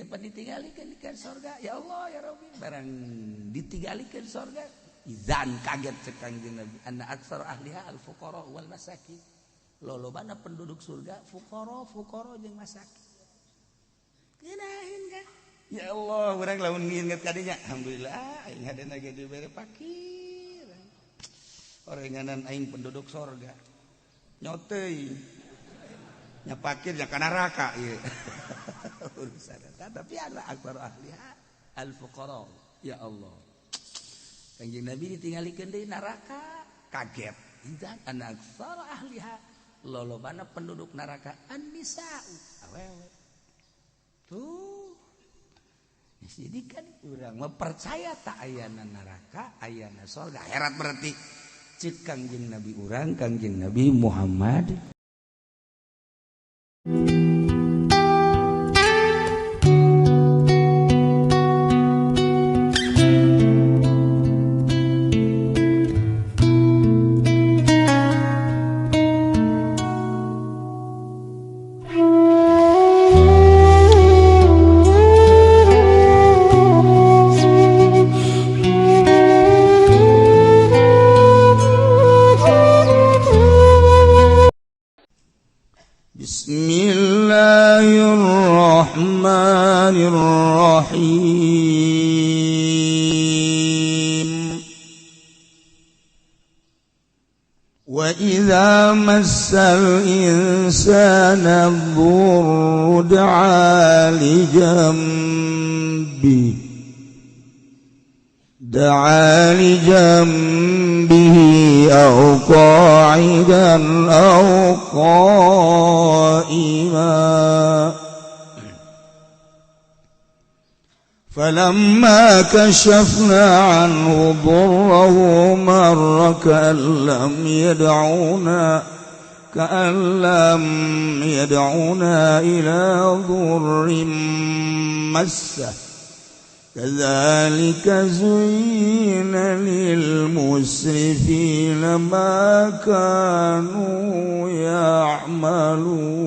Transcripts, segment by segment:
pan ditinggalikeun di sorga. Ya Allah ya Rabbi, barang ditinggalikeun sorga izan kaget cek Kangjeng Nabi, anna aktsar ahliha al fuqara wal masakin. Lolobana penduduk surga fuqara fuqara jeung masakin. Keunaheun kan? Ya Allah, urang lamun nginget kadinya, alhamdulillah aing hadena ge dibere pakir. Orenganan aing penduduk sorga. Nyoteuy. Nya pakir nya ka neraka ieu. Urusan eta tapi ana akbar ahliha al fuqara. Ya Allah. Kangjeng Nabi ditinggalikeun deui neraka, kaget. Idzan ana aktsar ahliha, lolobana penduduk neraka an-nisa'u, awewe. Tuh. Jadi kan urang mah percaya tak ayana neraka, ayana sorga. Herat berarti cek Kangjeng Nabi urang, Kangjeng Nabi Muhammad. وإذا مس الإنسان الضر دعا لجنبه أو قاعدا أو قائما فلما كشفنا عنه ضره مر كأن لم يدعونا إلى ضر مسه كذلك زين للمسرفين ما كانوا يعملون.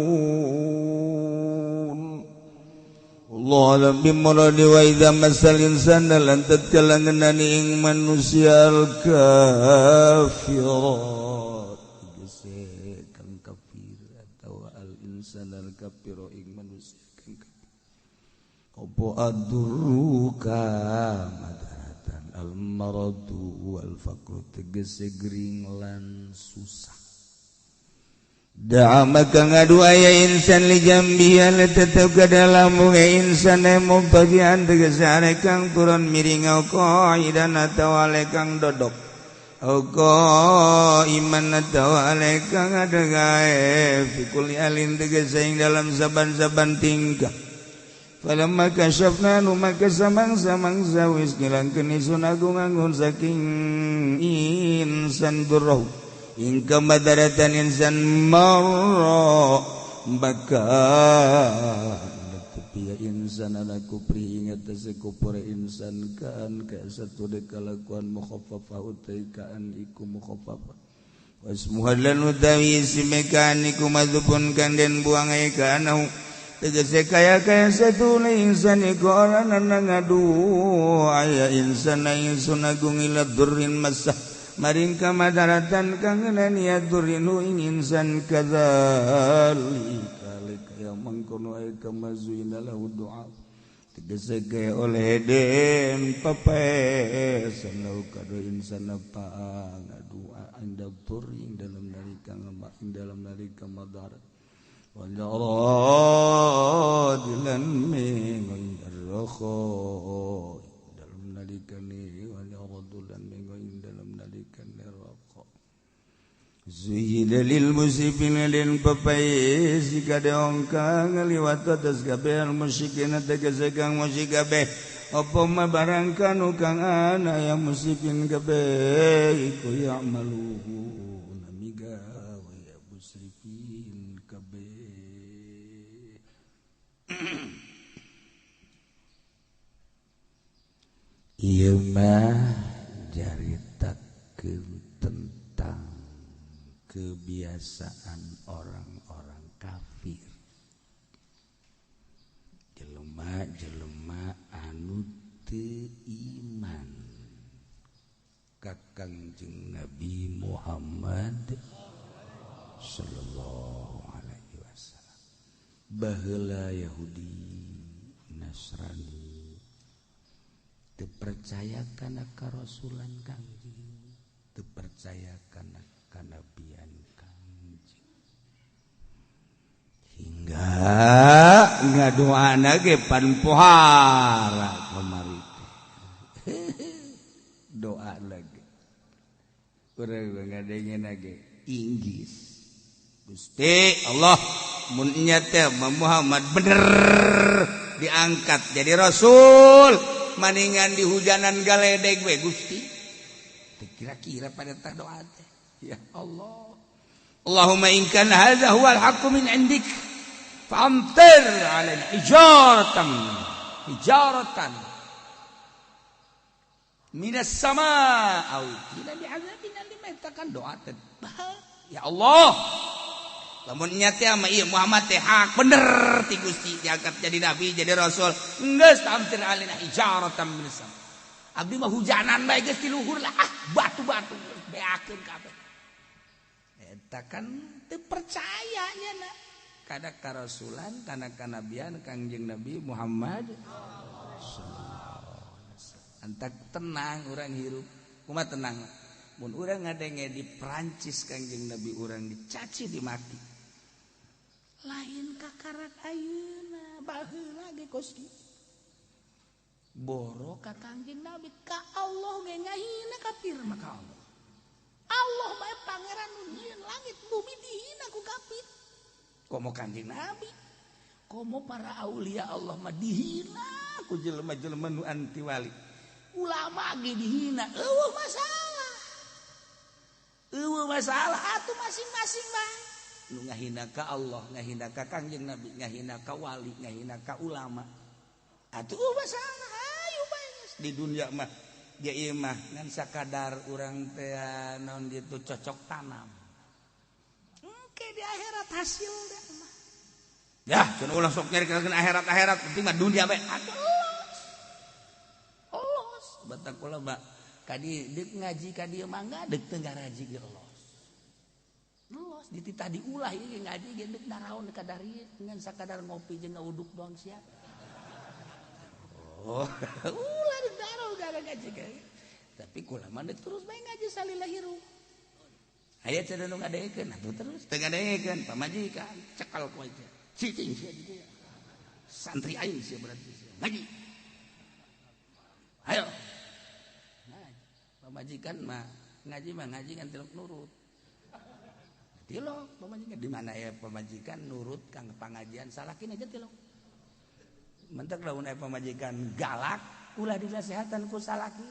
Allah alam bimuradi wa idza masal insana lan tatkala ngenani ing manusia al kafirat tegese kang kafir atawa al insana al kafiru ing manusia kang kafir apa adurruka madaratan al maradu wal faqru tegese gering lan susah. Da'a maka ngadu aya insan li jambihi ala tetep ka dalam insan mubtajian tegese are kang turun miring au qaidan atawa ale kang dodok au qaiman atawa ale kang adegae fi kulli alin tegese ing dalam saban-saban tingkah. Falamma kashafna nu maka samang-samangsa wis ngilangkeun isun agung anggun saking insan durrah ingka madaratan insan marra baka tepi insan ala kupri ingat sekupur insan kan ka satu dekalakuan mukhaffafah utai kaan iku mukhaffafah wasmuha lan utawi simekan iku madzupun kan den buang ai kana tegese kaya-kaya satu insan iku ora ngadu aya insan insun agung ila durrin masah maring kamadaratan kang ngenani adurinu ing insan kadzalika kaya mangkono ay kamazuina lahu du'a tegese gae oleh den papesan lahu kado insan apa ngadua anda ing dalam nalika ing dalam nalika madarat wal radilan min ar-rakha dalam nalika ni wal radulan min dalam nalika neraka. Zuyyina lil musrifina lin papai sika deong kang ngaliwat atas kabeh al musyrikin tegese kang musyrik kabeh apa ma barang kanu kang ana ya musrifin kabeh iku ya'malu migawe ya musrifin kabeh. Ieu mah jaritakeun tentang kebiasaan orang-orang kafir. Jelema Loba jelema anu teu iman ka Kangjeng Nabi Muhammad sallallahu alaihi wasallam. Baheula Yahudi Nasrani teu percaya kana karasulan Kangjeng, teu percaya kana kanabian Kangjeng. Hingga ngadoana ge pan pohara kamari teh. Doa lagi urang ngadengena ge Inggris. Gusti Allah mun nya teh Muhammad bener diangkat jadi rasul maningan di hujanan galedeg we Gusti. Teu kira-kira pada tah doa teh. Ya Allah, Allahumma in kana hadza huwal haqqu min indik fa'amtir alaina hijaratan hijaratan minas sama au tina bi'adzabin alim. Eta kan doa teh. Ya Allah, lamun nya teh ama ieu Muhammad teh hak bener ti Gusti diangkat jadi nabi jadi rasul, geus amtir alaina hijaratan minas sama. Abdi mah hujanan bae geus ti luhur lah, ah batu-batu beakeun kabeh. Eta kan teu percaya nya na kana karasulan kana kanabian Kangjeng Nabi Muhammad sallallahu alaihi wasallam. Antak tenang urang hirup. Kumaha tenang? Mun urang ngadenge di Prancis Kangjeng Nabi urang dicaci dimaki. Lain kakarak ayeuna baheula ge kos kitu. Boro ka Kangjeng Nabi ka Allah ge ngahina kafir mah ka Allah. Allah bae pangeran nu nyieun langit bumi dihina ku kafir. Komo Kangjeng Nabi, komo para aulia Allah mah dihina ku jelema-jelema nu anti wali. Ulama ge dihina, eueuh masalah. Eueuh masalah atuh masing-masing bae. Nu ngahina ka Allah, ngahina ka Kangjeng Nabi, ngahina ka wali, ngahina ka ulama. Atuh eueuh masalah, hayu bae di dunia mah. Ge ieu mah ngan sakadar urang teh naon gitu cocok tanam. Engke di akhirat hasil deh mah. Ya, cenah ulah sok nyarikeun akhirat-akhirat, penting mah dunia bae. Aduh. Los, batak kula mah kadi deuk ngaji ka dieu mangga deuk teu ngaraji ge los. Los dititah diulah ieu ngaji ge deuk naraon ka dari ngan sakadar ngopi jeung ngauduk doang sia. Oh, ulah deuk naraon gara ngaji ge. Tapi kula mah deuk terus bae ngaji salila hirup. Aya cenah nu ngadengekeun atuh terus teu ngadengekeun pamajikan cekal ku aja. Cicing sia di dieu. Santri aing sia berarti sia. Ngaji. Ayo. Pamajikan mah ngaji ngan tilok nurut. Tilok pamajikan di mana ya pamajikan nurut kang pangajian salakin aja tilok. Mentek lamun aya pamajikan galak ulah dinasehatan ku salakin.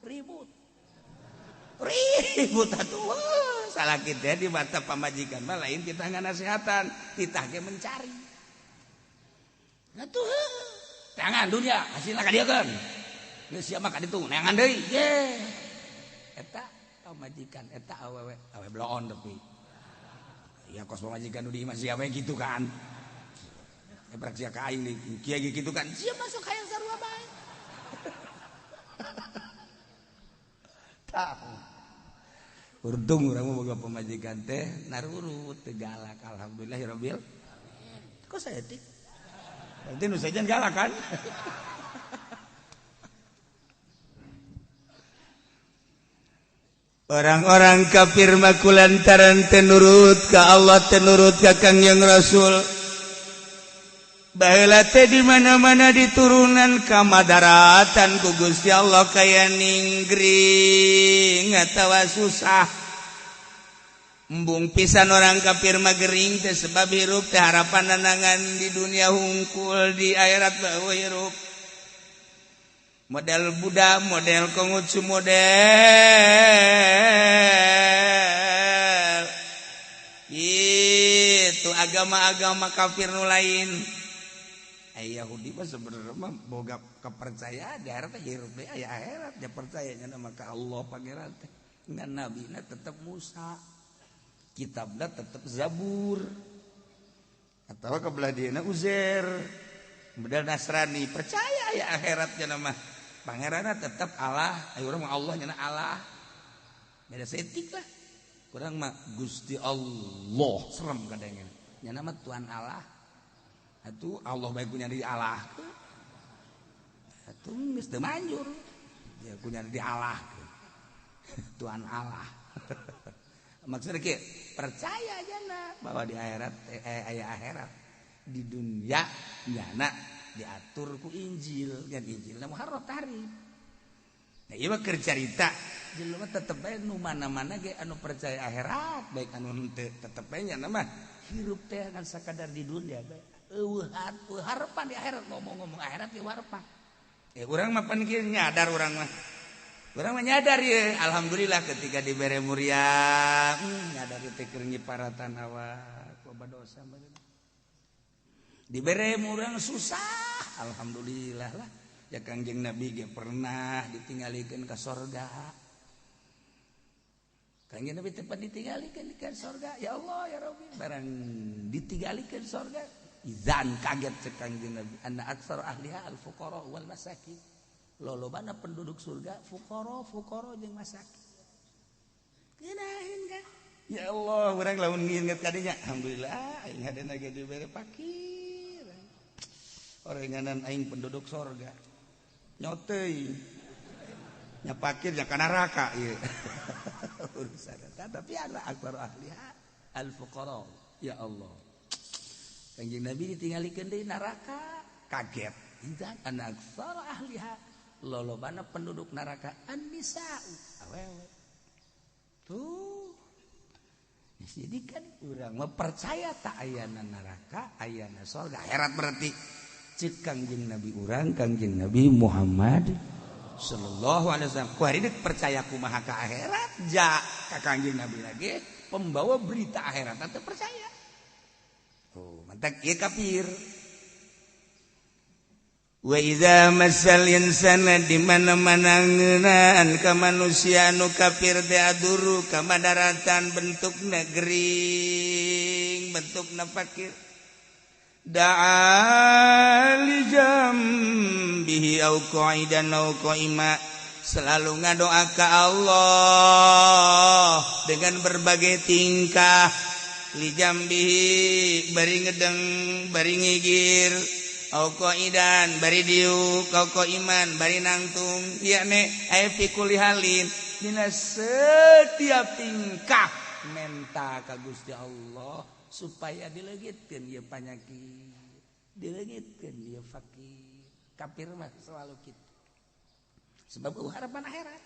Ribut. Ribut atuh. Salakin teh di mata pamajikan mah lain kita nganasehatan, titah ge mencari. Atuh. Tangan dunia hasilna ka dieu keun. Geus sia mah ka ditu neangan deui. Ye. Eta pamajikan eta awewe awe bloon tapi. Ya kos pamajikan nu di imah sia we kitu kan. Ebrak sia ka aing deui kieu ge kitu kan. Sia masuk hayang sarua bae. Tah. Untung urang mah boga pamajikan teh narurut teu galak alhamdulillahirabbil. Kok saya tik? Berarti nu sejen galak kan? Orang-orang kafir makulantaran tenurut ka Allah tenurut ka Kangjeng Rasul. Baheula teh di mana-mana diturunan ka madaratan ku Gusti Allah kaya ninggring atawa susah. Embung pisan orang kafir mah gering teh sebab hirup teh harapan nanangan di dunia hungkul di akhirat beuh hirup. Model Buddha, model Konghucu, model itu agama-agama kafir nu lain. Yahudi mah sebenarnya mah boga kepercayaan di akhirat hirup deui aya akhirat dia percayanya nama ka Allah pangeran teh. Ngan nabina tetep Musa. Kitabna tetep Zabur. Atawa ka belah dieuna Uzair. Model Nasrani percaya ya akhiratnya nama pangeranna tetap Allah, ayo urang mah Allah nya Allah. Beda seetik lah. Kurang mah Gusti Allah serem kadangnya. Nya nama Tuhan Allah. Atuh Allah bae kunya di Allah. Atuh geus teu manjur. Ya kunya di Allah. Tuhan Allah. Maksudnya kieu, percaya jana bahwa di akhirat aya akhirat. Di dunia nyana diatur ku Injil, kan Injilna muharraf tahrif. Nah, ieu mah keur carita jelema tetep bae nu mana-mana ge anu percaya akhirat baik anu henteu tetep bae nya mah hirup teh kan sakadar di dunia bae. Eueuh harapan di akhirat, ngomong-ngomong akhirat ge harapan. Urang mah pan kieu nyadar urang mah. Urang mah nyadar ye, alhamdulillah ketika dibere muriang, nyadar teh keur nyiparatan awak loba dosa meureun. Dibere murang susah, alhamdulillah lah. Ya Kangjeng Nabi ge pernah ditinggalikeun ka sorga. Kangjeng Nabi tepat ditinggalikeun ka sorga. Ya Allah ya Rabbi, barang ditinggalikeun sorga. Izan kaget cek Kangjeng Nabi, anna aktsar ahliha al fuqara wal masakin. Lolobana penduduk surga fuqara, fuqara jeung masakin. Keunaheun kan? Ya Allah, urang lamun nginget kadinya, alhamdulillah aing hadena ge dibere pakir. Orenganan aing penduduk sorga. Nyoteuy. Nya pakir nya ka neraka ieu. Urusan eta tapi ana aktsar ahliha al fuqara. Ya Allah. Kanjeng Nabi ditinggalikeun deui neraka, kaget. Idzan ana aktsar ahliha lolobana penduduk neraka an-nisa'u, awewe. Tuh. Jadi kan urang mah percaya tak ayana neraka, ayana sorga. Akhirat berarti cek Kangjeng Nabi urang, Kangjeng Nabi Muhammad sallallahu alaihi wasallam. Ku hari percaya kumaha ka akhirat, ja ka Kangjeng Nabi lagi pembawa berita akhirat teu percaya. Oh, mantak ieu kafir. Wa idza masal insana di mana-mana ngeunaan ka manusia nu kafir teh aduru kamadaratan bentukna gering, bentukna fakir. Da'a li jambihi au qa'idan au qa'ima, selalu ngadoa ka Allah dengan berbagai tingkah. Li jambihi bari ngedeng, bari ngigir, au qa'idan bari diuk, au qa'iman bari nangtung, yakni aya fi kulli halin dina setiap tingkah menta ka Gusti Allah supaya dileungitkeun ieu panyakit, dileungitkeun ieu fakir. Kafir mah selalu kitu. Sebab eueuh harapan akhirat.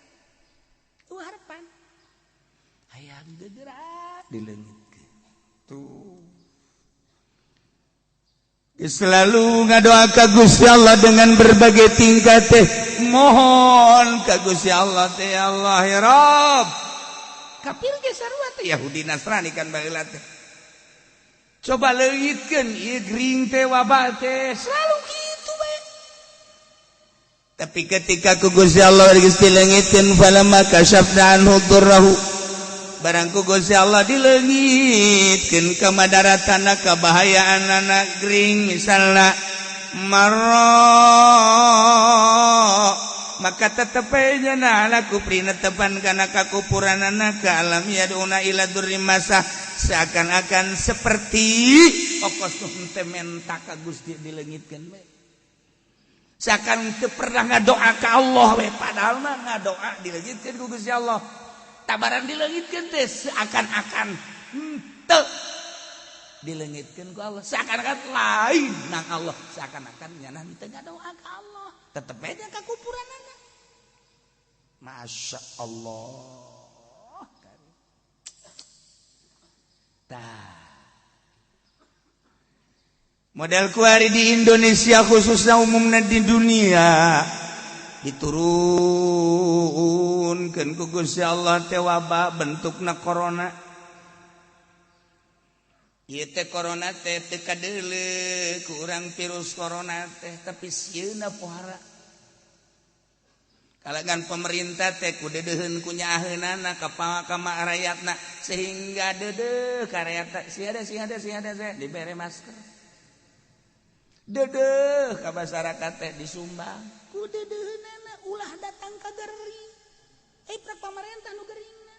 Eueuh harapan. Hayang gegerak dileungitkeun. Tuh. Selalu ngadoa ka Gusti Allah dengan berbagai tingkat teh. Mohon ka Gusti Allah teh, ya Allah ya Rabb. Kafir ge sarua teh Yahudi Nasrani kan baheula teh. Coba leungitkeun ieu gering teh wabah teh selalu kitu bae. Tapi ketika ku Gusti Allah geus dileungitkeun falamma kasyafna anhu dzurrahu, barang ku Gusti Allah dileungitkeun kamadaratan kabahayaan anak gering misalna marra, maka tetep aja na ala kufri netepan kana kakupuranana ka alam yaduna ila durri masa, seakan-akan seperti okos teh menta ka Gusti dileungitkeun we, seakan teu pernah ngadoa ka Allah we, padahal mah ngadoa dileungitkeun ku Gusti Allah. Tabaran dileungitkeun teh seakan-akan henteu dileungitkeun ku Allah, seakan-akan lain nang Allah, seakan-akan nyana teu ngadoa ka Allah, tetep aja kakupuranana. Masya Allah. Tah. Model kuari di Indonesia khususnya umumnya di dunia diturunkan ku Gusti Allah teh wabah bentukna corona. Ieu teh corona teh teu kadeuleu ku urang virus corona teh, tapi sieuna pohara. Kalangan pemerintah teh ku deudeuheun ku nyaaheunana ka rakyatna sehingga deudeuh ka rakyat sia ada sia ada sia ada dibere masker. Dedeh ka masyarakat teh disumbang. Ku dedeuheunana ulah datang ka gering. Eh prak pamarentah nu geringna.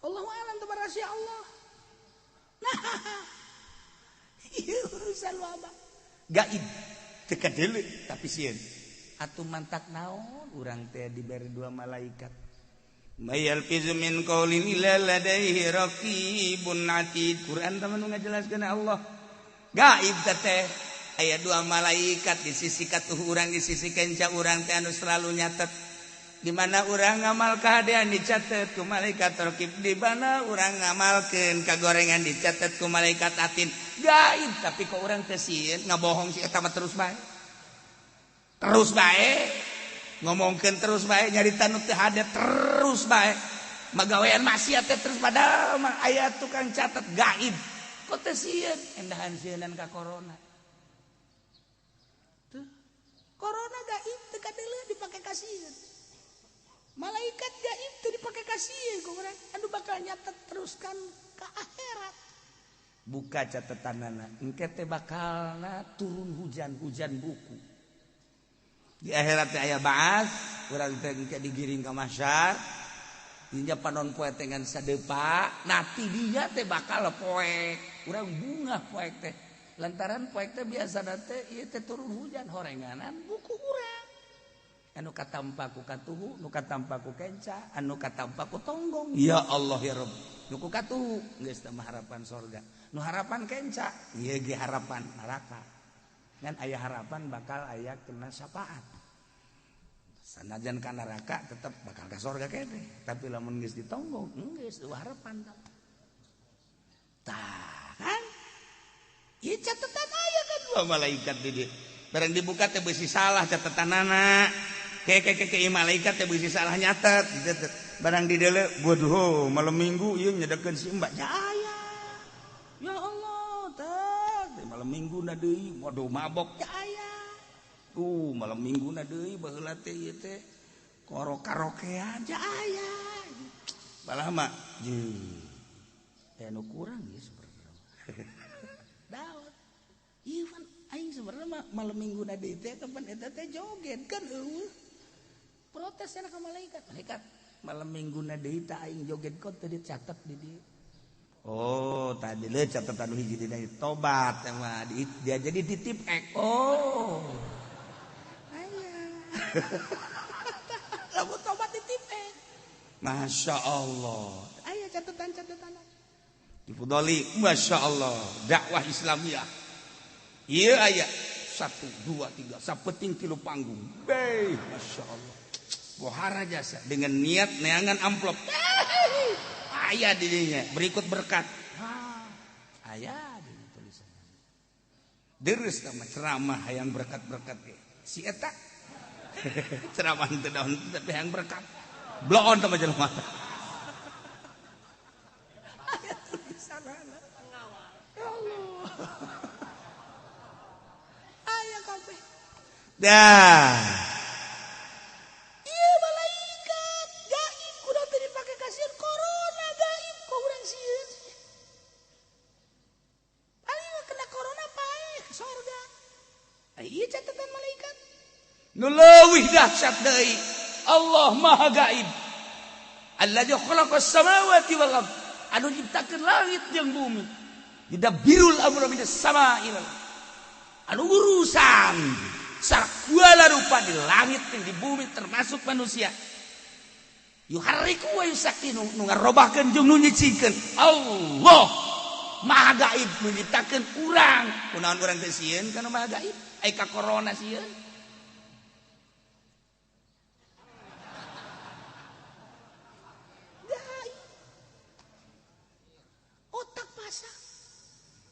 Allahu a'lam teu rahasia Allah. Nah, ieu urusan wabah. Gaib teu kadeuleu tapi sieun. Atuh mantak naon urang teh diberi dua malaikat. Mayalfizu min qaulin illa ladaihi raqibun atid. Quran teman nu ngajelaskeun Allah. Gaib teh aya dua malaikat di sisi katuh urang di sisi kenca urang teh anu selalu nyatet. Di mana urang ngamal kahadean dicatet ku malaikat raqib, di mana urang ngamalkeun kagorengan dicatet ku malaikat atid. Gaib tapi kok urang teh sieun ngabohong si eta mah terus bae. Terus bae ngomongkeun terus bae nyarita nu teu hade terus bae magawean maksiat teh terus padahal mah aya tukang catet gaib. Kok teh sieun endahan sieunan ka corona. Tuh corona gaib teu kadeuleu dipake ka sieun. Malaikat gaib teu dipake ka sieun ku urang anu bakal nyatet teruskan ka akhirat. Buka catetanana engke teh bakalna turun hujan-hujan buku. Di akhirat teh aya baas, urang teh engke digiring ka mahsyar. Dinya panon poe teh ngan sadepa, nati dia teh bakal poek. Urang bungah poek teh. Lantaran poek teh biasana teh ieu teh turun hujan horenganan buku urang. Anu katampa ku katuhu, nu katampa ku kenca, anu katampa ku tonggong. Ya Allah ya Rabb. Nu ku katuhu geus teh harapan sorga. Nu harapan kenca, ieu ge harapan neraka. Ngan aya harapan bakal aya kena syafaat. Sanajan ka neraka tetep bakal ka sorga keneh. Tapi lamun geus ditonggong, geus eueuh harapan. Tah kan? Ieu catatan aya kan dua malaikat di dieu. Barang dibuka teh beusi salah catatanana. Ke malaikat teh beusi salah nyatet. Barang dideuleu, waduh malam minggu ieu nyedekeun si mbak aya. Ya Allah, tah malam minggu na deui, waduh mabok aya. Malam minggu na deui baheula teh ieu teh koro karaokean aya. Balah mah jeung teh nu kurang ieu sebenarnya. Daun. Ieu pan aing sebenarnya mah malam minggu na deui teh kapan eta teh joget kan eueuh. Protes cenah ka malaikat. Malaikat malam minggu na deui teh aing joget kok teu dicatet di dieu. Oh, tadi le catatan hiji dina tobat mah dia jadi ditip ek. Oh. Aya. Lamun tobat ditip ek. Masya Allah. Aya catatan-catatan. Difudoli, Masya Allah, dakwah Islamiyah. Ieu aya 1 2 3 sapeting 3 panggung. Beh, Masya Allah. Bohara jasa dengan niat neangan amplop. Ayah dirinya berikut berkat. Ayah di tulisan. Deres sama ceramah yang berkat-berkat ge. Si eta ceramah teu daun tapi yang berkat. Bloon sama jelema. Aya tulisanana. Ya Allah. Aya kabeh. Dah. Nu leuwih dahsyat deui Allah Maha Gaib. Allazi khalaqas samawati wal ard, anu nyiptakeun langit jeung bumi. Yudabbirul amra minas samaa'i ilal ard. Anu urusan sagala rupa di langit jeung di bumi termasuk manusia. Yuharriku wa yusakinu, nu ngarobahkeun jeung nu nyicingkeun. Allah Maha Gaib nu nyiptakeun urang. Kunaon urang teh sieun kana Maha Gaib? Ai ka corona sieun.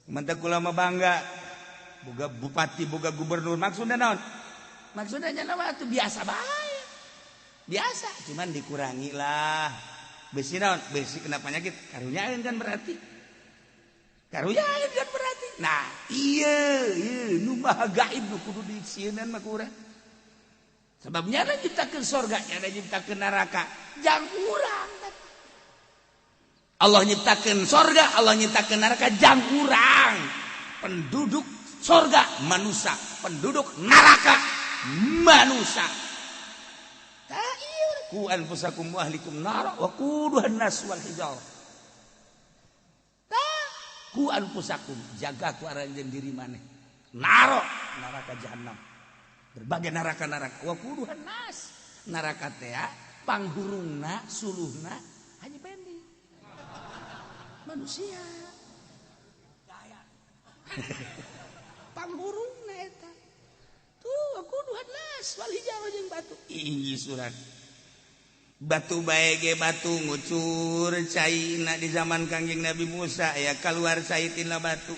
Mantak ulama bangga boga bupati boga gubernur maksudna naon? Maksudna nya mah atuh biasa bae. Biasa, cuman dikurangi lah. Besi naon? Besi kena penyakit karunyaeun kan berarti. Karunyaeun kan berarti. Nah, ieu nu maha gaib nu kudu disieunan mah ku urang. Sebab nyana nyiptakeun sorga, nyana nyiptakeun neraka, jang urang. Allah nyiptakeun sorga, Allah nyiptakeun neraka, jang urang. Penduduk sorga manusia, penduduk neraka manusia. Ku anfusakum wa ahlikum nara wa quduhan nas wal hijarah. Ku anfusakum, jaga ku aranjeun diri maneh. Naro neraka jahanam. Berbagai neraka-neraka wa quduhan nas. Neraka teh panghurungna suluhna hanya pendi. Manusia. Panghurungna eta. Tuh wa quduhan nas wal hijarah jeung batu. Ih surat batu bae ge batu ngucur caina di zaman Kangjeng Nabi Musa ya keluar cai tina batu.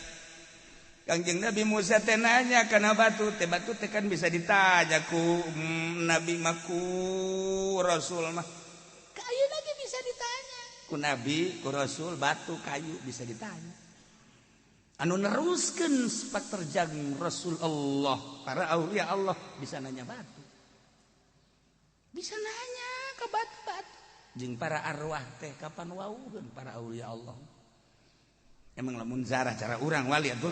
Kangjeng Nabi Musa teh nanya kana batu teh kan bisa ditanya ku Nabi mah ku Rasul mah. Kayu lagi bisa ditanya ku Nabi ku Rasul, batu kayu bisa ditanya. Anu neruskeun sepak terjang Rasul Allah para aulia Allah bisa nanya batu. Bisa nanya ke batu-batu jeung para arwah teh kapan wauheun para aulia Allah. Emang lamun zarah cara urang wali atuh.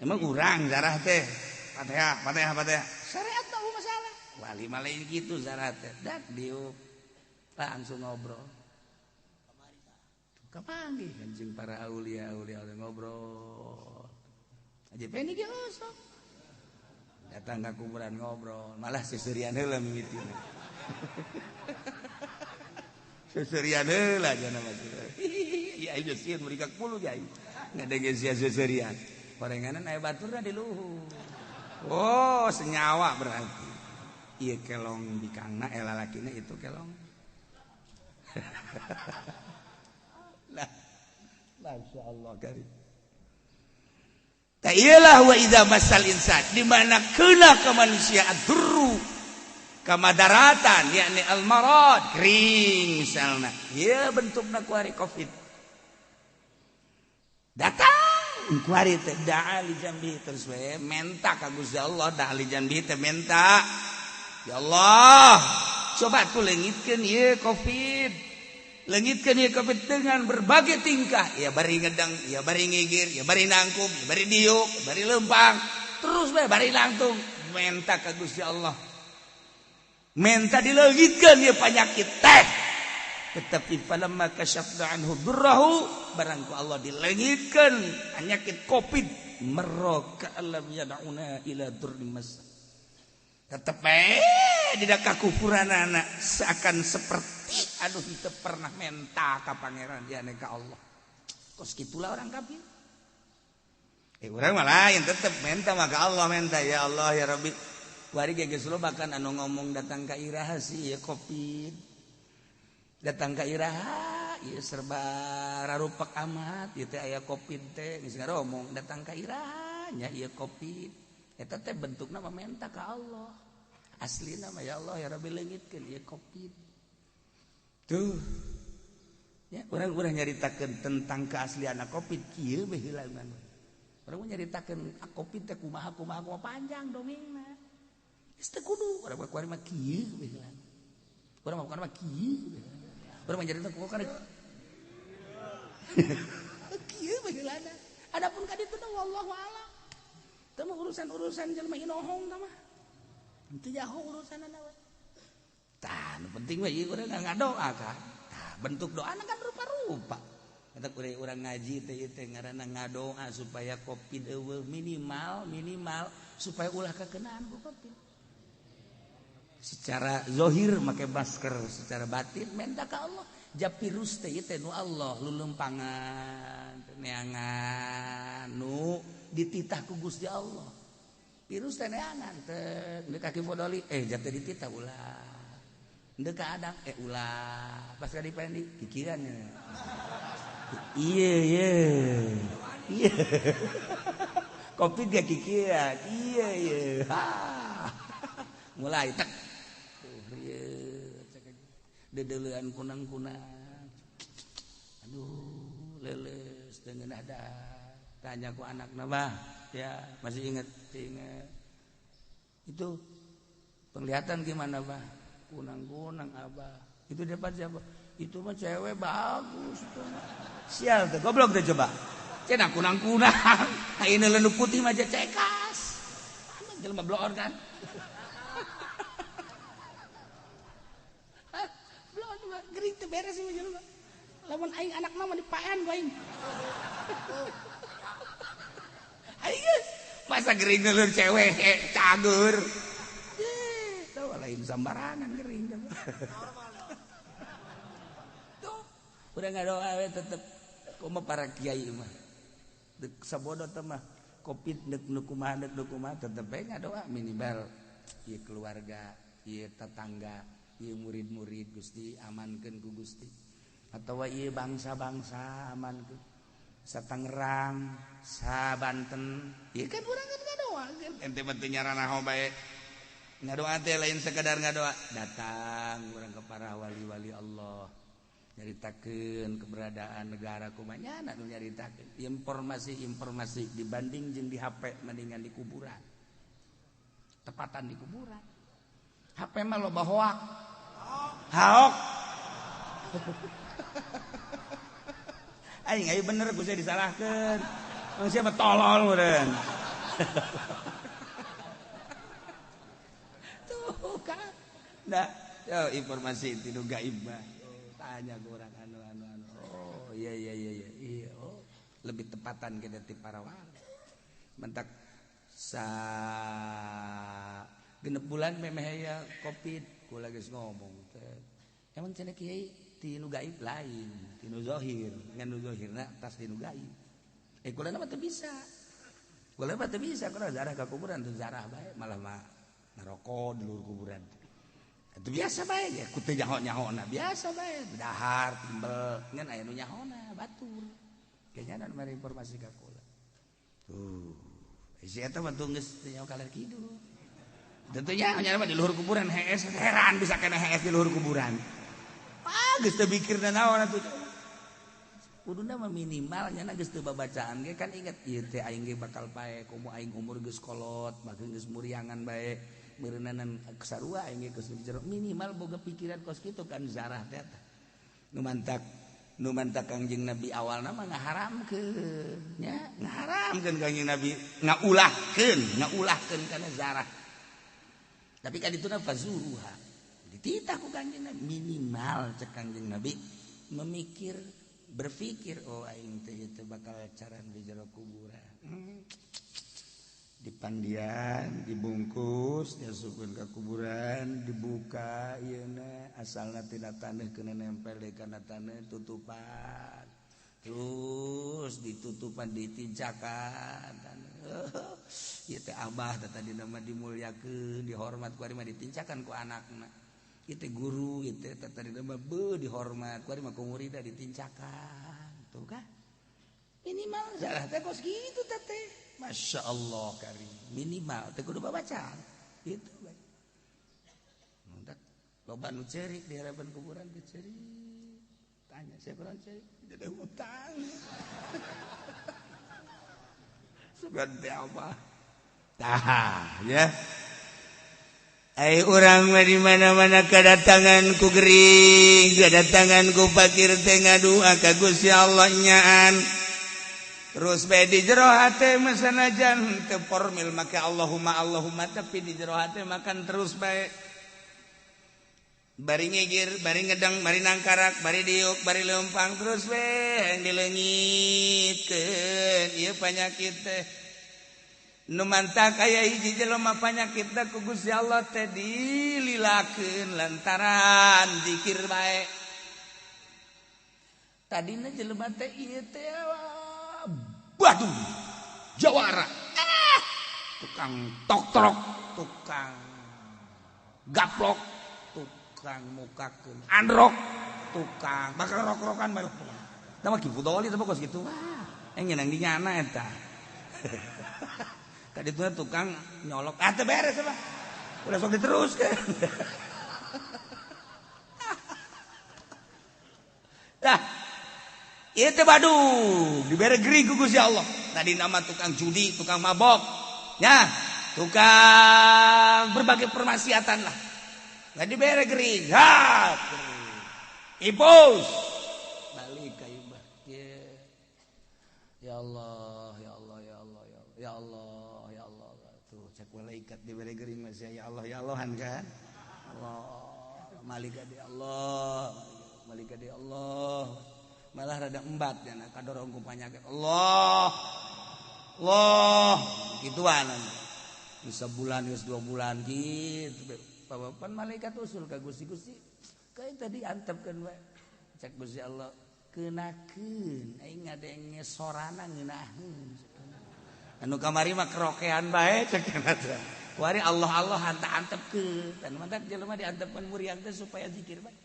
Emang urang zarah teh Fatihah Fatihah Fatihah. Syariat mah masalah. Wali mah lain kitu zarah teh. Dak diuk langsung ngobrol. Kapanggih anjing para aulia aulia ngobrol. Aja peni ge osok. Datang ke kuburan ngobrol, malah seserian heula mimitina. Seserian heula jana mah. Iya aing sieun mereka 10 ge aing. Ngadenge sia seserian. Horenganan aya baturna di luhur. Oh, senyawa berarti. Ieu kelong bikangna lalakina itu kelong. Lah, masyaallah karim. Ta'ilah wa idza masal insan di mana kena ke manusia ad-durru kamadaratan yakni al-marad kering misalna ieu bentukna ku hari Covid datang ku hari teh da'a li jambi terus we menta ka Gusti Allah da'a li jambi teh menta ya Allah coba tuh leungitkeun ieu Covid leungitkeun ieu Covid dengan berbagai tingkah ya bari ngedang ya bari ngigir ya bari nangkum ya bari diuk ya bari lempang terus bae bari langtung menta ka Gusti Allah menta dileungitkeun ieu penyakit teh tetapi falamma kasyafna anhu durrahu barang ku Allah dileungitkeun penyakit Covid marra ka'lam yad'una ila durri mas tetep bae tidak kakufuranana seakan seperti aduh itu pernah menta ka pangeran ya ka Allah. Kos gitulah orang kafir. Orang malah yang tetep menta maka Allah menta ya Allah ya Rabbi. Wari geus bahkan anu ngomong datang ka iraha sih ya Covid. Datang ka iraha ieu serba rarupak amat ieu teh aya Covid teh geus ngaromong datang ka iraha nya ieu Covid. Eta teh bentukna mah menta ka Allah. Aslina mah ya Allah ya Rabbi leungitkeun ieu Covid. Tuh. Ya, urang-urang nyaritakeun tentang keaslian Covid kieu we heula urang. Urang nyaritakeun Covid teh kumaha kumaha kumaha panjang dongengna. Geus teu kudu urang mah kuari mah kieu we heula. Urang mah kuari mah kieu we heula. Urang mah nyaritakeun kumaha kieu we heula. Adapun ka ditu wallahu a'lam. Teu mah urusan-urusan jelema inohong tah mah. Teu jaho urusanana we. Tah, nu penting mah ieu urang ngadoa kan. Tah, bentuk doa kan rupa-rupa. Eta urang ngaji teh ieu teh ngaranna ngadoa supaya Covid eueuh minimal minimal supaya ulah kakenaan ku Covid. Secara zahir make masker, secara batin minta ka Allah. Jap virus teh ieu teh nu Allah lulempangan neangan nu dititah ku Gusti Allah. Virus teh neangan teh deuk kaki podoli jap teh dititah ulah. Ndek ka adang ulah pas ka dipendi pikiran iya iya iya Covid gak kikiran iya iya mulai tek dedelean kunang-kunang aduh leles dengan ada tanya ku anak nabah ya masih ingat ingat itu penglihatan gimana bah kunang-kunang abah itu dapat siapa itu mah cewek bagus tuh. Sial tuh goblok tuh coba Cenah kunang-kunang. Ayeuna leuneu putih mah cekas. Jelema bloon kan. Bloon mah gering teu beres ieu jelema. Lamun aing anakna mah dipaean ku aing. Aing masa gering leuleur cewek cager. Tuh lain sambarangan gering. Tuh udah ngadoa we tetep kumaha para kiai mah. Deuk sabodo teh mah covid deuk nu kumaha tetep we ngadoa minimal ieu keluarga, ieu tetangga, ieu murid-murid Gusti amankeun ku Gusti. Atawa ieu bangsa-bangsa amankeun. Sa Tangerang, sa Banten, ieu kan urang kan ngadoa kan. Ente mah teu nyaranaho bae. Ngadoa teh lain sekedar ngadoa, datang urang ke para wali-wali Allah. Nyaritakeun keberadaan negara kumaha nya nu nyaritakeun informasi-informasi dibanding jeung di HP mendingan di kuburan. Tepatan di kuburan. HP mah loba hoak. Haok. Aing aya bener ku saya disalahkeun. Manusia mah tolol meureun. Tuh kan. Nah, yo informasi ti nu gaib mah. Tanya ke orang anu. Oh, iya iya iya iya. Iya, oh, lebih tepatan kita ti para wali. Mentak sa genep bulan memeh aya Covid, kula geus ngomong teh. Emang cenah kiai ti nu gaib lain, ti nu zahir, ngan nu zahirna tas ti nu gaib. Kula mah teu bisa. Kula mah teu bisa, kula zarah ka kuburan teu zarah bae, malah mah ngaroko di luhur kuburan. Itu biasa bae ya, ku teu nyaho-nyahona, biasa bae, dahar, timbel, ngan aya nu nyahona, batur. Kayaknya nu mere informasi ka kula. Tuh, si eta mah teu geus teu nyaho kaler kidul. Tentunya nya mah di luhur kuburan hees, heran bisa kena hees di luhur kuburan. Ah, geus teu mikirna naon atuh. Kuduna mah minimal nya geus teu babacaan ge kan inget ieu teh aing ge bakal pae komo aing umur geus kolot, maka geus muriangan bae. Meureunanan sarua aing ge geus jero minimal boga pikiran kos kitu kan zarah teh eta. Nu mantak Kangjeng Nabi awalna mah ngaharamkeun nya, ngaharamkeun Kangjeng Nabi, ngaulahkeun kana zarah. Tapi kan dituna fazuruha. Dititah ku Kangjeng Nabi minimal cek Kangjeng Nabi memikir berpikir oh aing teh ieu teh bakal caran di jero kuburan. Dipandian, dibungkus, diasupkeun ka kuburan, dibuka ieuna asalna tina taneuh keuna nempel deui kana taneuh tutupan. Terus ditutupan ditincakan taneuh. Ieu teh abah teh tadina mah dimulyakeun, dihormat ku ari mah ditincakan ku anakna. Ieu teh guru, ieu teh tadina mah beuh dihormat ku ari mah ku muridna ditincakan. Tuh kan. Minimal zarah teh kos kitu teh teh. Masya Allah karim minimal teh kudu baca gitu bae. Loba nu ceurik di harapan kuburan teh ceurik. Tanya saya kurang ceurik, jadi hutang. Sugan teh apa? Tah ya. Ai urang mah di mana-mana kedatangan ku gering, kedatangan ku fakir teh ngadua ka Gusti Allah nyaan. Terus bae di jero hate mah sanajan teu formil make Allahumma Allahumma tapi di jero hate makan terus bae. Bari ngigir, bari ngedeng, bari nangkarak, bari diuk, bari leumpang terus we yang dileungitkeun ieu panyakit teh. Nu mantak aya hiji jelema panyakit teh ku Gusti Allah teh dililakeun lantaran zikir bae. Tadina jelema teh ieu teh Badung jawara, tukang tok-trok, tukang gaplok, tukang mukakeun androk, tukang bakal rok-rokan bae. Tah mah kieu doli teh kos kitu. Wah, nyenang di nyana eta. Tadi tuh tukang nyolok, ah teu beres mah. Udah sok diteruskeun. Tah ieu teh badung dibere gering ku Gusti Allah. Tadi nama tukang judi, tukang mabok, ya, tukang berbagai permaksiatan lah. Nggak dibere gering, ha, gering. Ipus balik ka imah. Ya Ya Allah, ya Allah, ya Allah, ya Allah, ya Allah, ya Allah. Tuh cek malaikat diberi gering masih ya Allah, ya Allahan kan. Allah, malaikat ya Allah, malaikat ya Allah. Malah rada embat ya kadorong ku panyakit. Allah. Allah, gituan. Bisa bulan geus 2 bulan gitu. Bapak malaikat usul ka Gusti-Gusti. Kayak tadi antepkeun we. Cek Gusti Allah kenakeun aing ngadenge sorana ngeunaheun. Anu kamari mah kerokean bae cek teh. Kuari Allah Allah antepkeun. Dan mantak jelema diantepkeun muriang teh supaya zikir bae.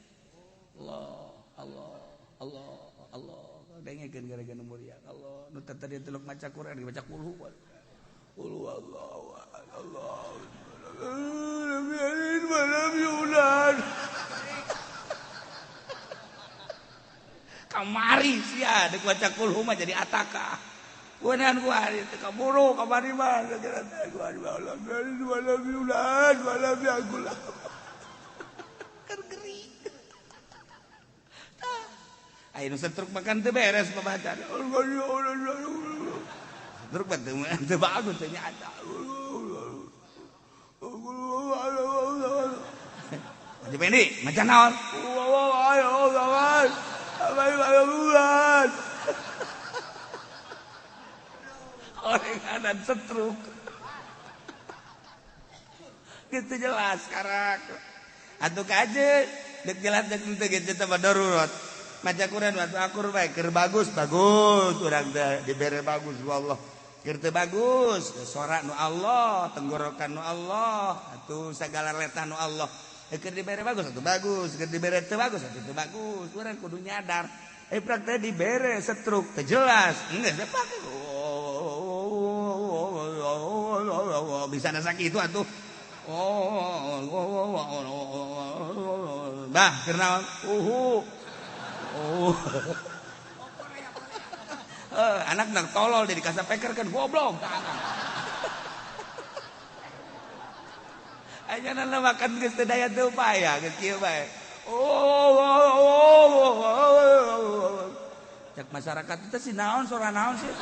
Allah Allah Allah Allah dengekeun gara-gara muriang. Allah nu tadi teluk maca Quran dibaca kulhu. Qul huwallahu ahad. Allahu lam yalid wa lam yulad. Kamari sia dek baca kulhu mah jadi ataka. Kuenan kuari teu kaburu kamari mah kuari lam yalid wa lam yulad wa lam yakul lahu. Keur geri. Tah. Aya nu setruk makan teu beres pabacaan. Setruk mah teu bagus teh nya. Haji Pendi maca naon? Orang anan setruk. Gitu jelas karak. Atuh kaje dek jelas dek teu gitu teh darurat. Maca Quran waktu akur bae keur bagus bagus urang teh dibere bagus wallah. Keur teu bagus sora nu Allah, tenggorokan nu Allah, atuh sagala letah nu Allah. Keur dibere bagus atuh bagus, keur dibere teu bagus atuh teu bagus. Urang kudu nyadar. Prak teh dibere setruk teu jelas. Geus dipake. Bisa nasak itu atuh. Bah, keur naon? Uhu. Oh. Anak nak tolol jadi kasapeker kan goblok. Aja nana makan geus teu daya teu upaya geus kieu bae. Oh. Cek masyarakat itu si naon sora naon sih.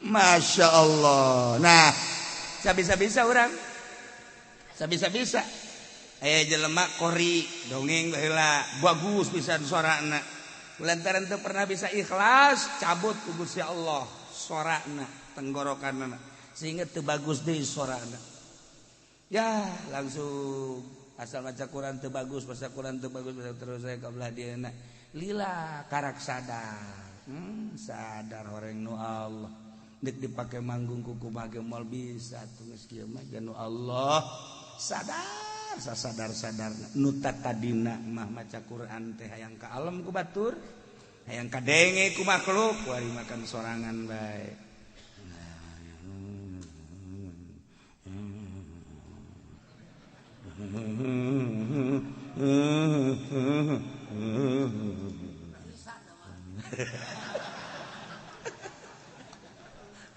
Masya Allah. Nah, sabisa-bisa orang. Sabisa-bisa. Jelema kori dongeng baheula bagus pisan sorana. Lantaran teu pernah bisa ikhlas cabut ku Gusti Allah sorana tenggorokanna sehingga teu bagus deui sorana. Ya langsung asal maca Quran teu bagus, baca Quran teu bagus terus saya ka belah dieuna. Lila karak sadar. Sadar horeng nu Allah. Deuk dipake manggung ku kumaha ge moal bisa tuh geus kieu mah nu Allah. Sadar sadar-sadar nu tadina mah maca Quran teh hayang ka alam ku batur hayang kadenge ku makhluk wari makan sorangan bae.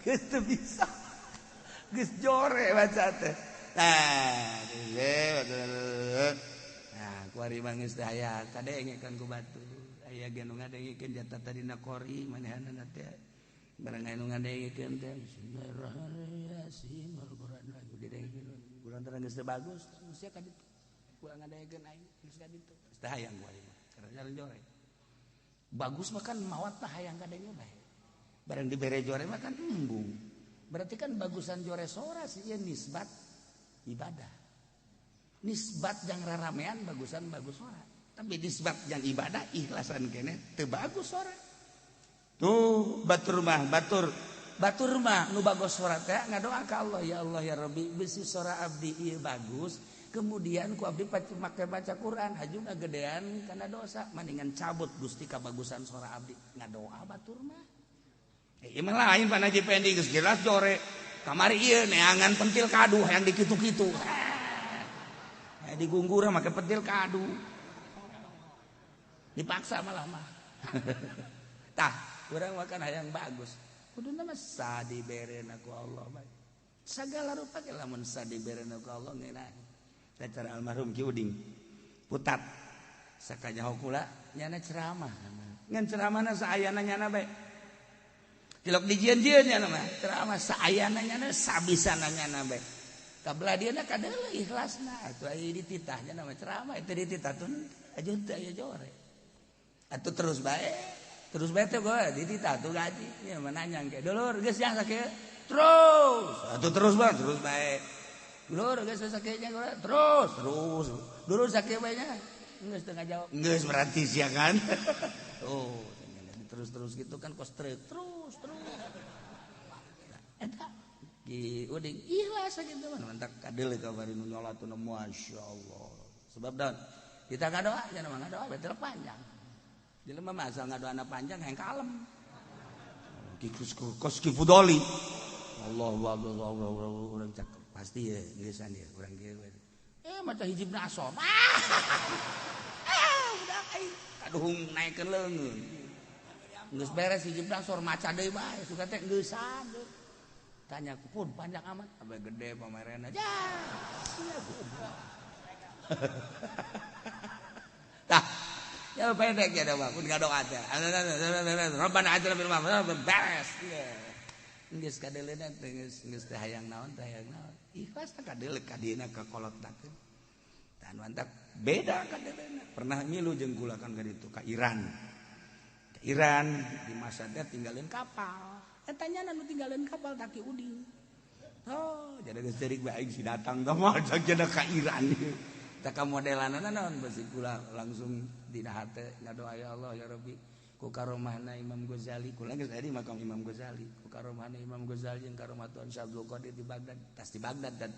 Geus teu bisa geus jore baca teh. Nah, kuari mangis teh aya kadengekeun ku batu. Aya ge nu ngadengekeun jata tadina qori manehanna teh. Barang aya nu ngadengekeun teh bismillahirrahmanirrahim Al-Qur'an lagi didengekeun. Urang teh geus teu bagus, sia ka ditu. Urang ngadengekeun aing geus ka ditu. Geus teh hayang kuari mah, karena jore. Bagus mah kan mawat tah hayang kadenge bae. Barang dibere jore mah kan embung. Berarti kan bagusan jore sora sih ieu nisbat ibadah. Nisbat yang raramean bagusan bagus sora. Tapi nisbat yang ibadah ikhlasan kene teu bagus sora. Tuh batur mah batur. Batur mah nu bagus sora teh ngadoa ka Allah ya Allah ya Rabbi bisi sora abdi ieu bagus. Kemudian ku abdi make baca Quran haju ngagedean kana dosa mendingan cabut Gusti kabagusan sora abdi ngadoa batur mah. Ieu mah lain Pak Haji Pendi geus jelas jore. Kamari ieu neangan pentil kadu hayang dikitu-kitu. Digunggur make pentil kadu. Dipaksa malah mah. Tah, urang makan hayang bagus. Kuduna mah sadiberena ku Allah bae. Sagala rupa ge lamun sadiberena ku Allah ngeunah. Cara almarhum Ki Uding. Putat. Sakanyaho kula nyana ceramah. Ngan ceramahna saayana nyana bae. Tilok dijieun-jieun nyana mah ceramah saayana nyana sabisana nyana bae. Kabelah dieuna kadeuleu ikhlasna atuh aya dititah nyana mah ceramah itu dititah tun aja teu aya jore. Atuh terus bae. Terus bae teh gua dititah tuh gaji. Nya mah nanya engke dulur geus ya sakieu. Terus atuh terus bae terus bae. Dulur geus sakieu nya terus terus. Dulur sakieu bae nya. Geus teu ngajawab. Geus berarti sia kan. Oh, terus-terus gitu kan kos truk terus terus. Eta Ki Uding ikhlas gitu mah mantak kadeuleu ka bari nu nyolatna masyaallah. Sebab daun kita ngadoa nya mah ngadoa betul panjang. Jelema mah asal ngadoana panjang hayang kalem. Ki kos Ki Fudoli. Allahu akbar urang cakep pasti ya geusan ieu urang kieu. Maca hijibna asom. Ah, udah aing kaduhung naikeun leungeun. Geus beres hijibna asor maca deui bae suka teh geusan. Tanya aku pun panjang amat, abe gede pamerena. Ya. Tah, ya pendek ya mah pun ngadoa teh. Rabbana atina fil beres. Geus kadeuleuna teh geus teh hayang naon teh hayang naon. Ikhlas teh kadeuleu ka dieuna ka kolotnakeun. Tah mantak beda kadeuleuna. Pernah milu jeung kula kan ka ditu ka Iran. Ka Iran di masa teh tinggalin kapal. Eta nya nu tinggalin kapal taki Uding. Oh, jadi geus ceurik bae aing si datang tah mah jeung ka Iran. Tah ka modelanana naon besi kula langsung dina hate ngadoa ya Allah ya Rabbi ku karomahna Imam Ghazali kula geus aya di makam Imam Ghazali ku karomahna Imam Ghazali jeung karomah Tuan Syekh Abdul Qadir di Baghdad tas di Baghdad teh.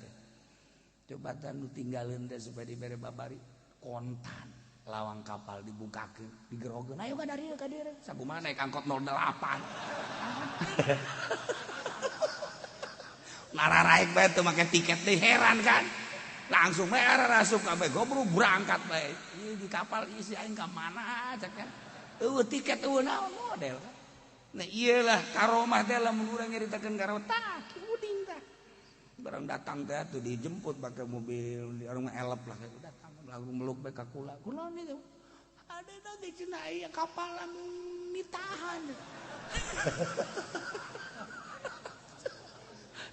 Coba nu tinggalin teh supaya dibere babari kontan lawang kapal dibukakeun digerogeun ayo ka dieu ka dieu sakumaha naik angkot 08 nararaik bae teu make tiket deui heran kan langsung bae arasup kabeh gobruk berangkat bae ieu di kapal isi aing ka mana cek kan eueuh tiket eueuh naon model kan nah ieu lah karomah teh lamun urang nyaritakeun karomah tah Ki Uding tah barang datang teh atuh dijemput pakai mobil di orang elep lah datang lalu meluk bae ka kula kula gitu ada nanti cenah aya kapal anu ditahan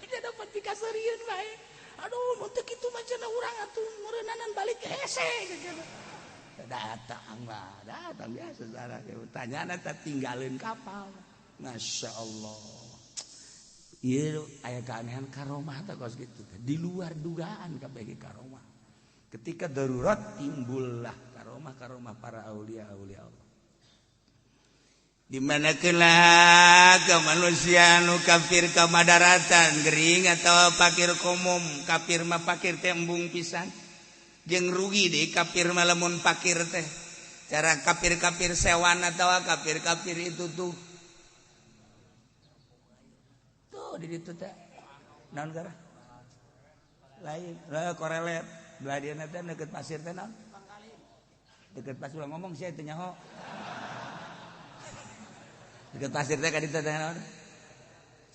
dia dapat dikaserieun bae aduh mun teu kitu mah cenah urang atuh meureunnanan balik hese gitu datang lah datang biasa sarah tanyana teh tinggalin kapal Masya Allah ieu aya keanehan karomah teh kos kitu di luar dugaan kabeh karomah. Ketika darurat timbullah karomah-karomah para aulia-aulia Allah. Di mana kena ke manusia nu kafir ka madaratan gering atau pakir komom kafir mah pakir teh embung pisan jeung rugi deui kafir mah lamun pakir teh cara kafir-kafir sewan atau kafir-kafir itu tuh tuh di ditu teh naon gara lain korelet belah dieuna teh deket pasir teh naon deket pasir ulah ngomong sia teu nyaho deket pasir teh ka ditu teh naon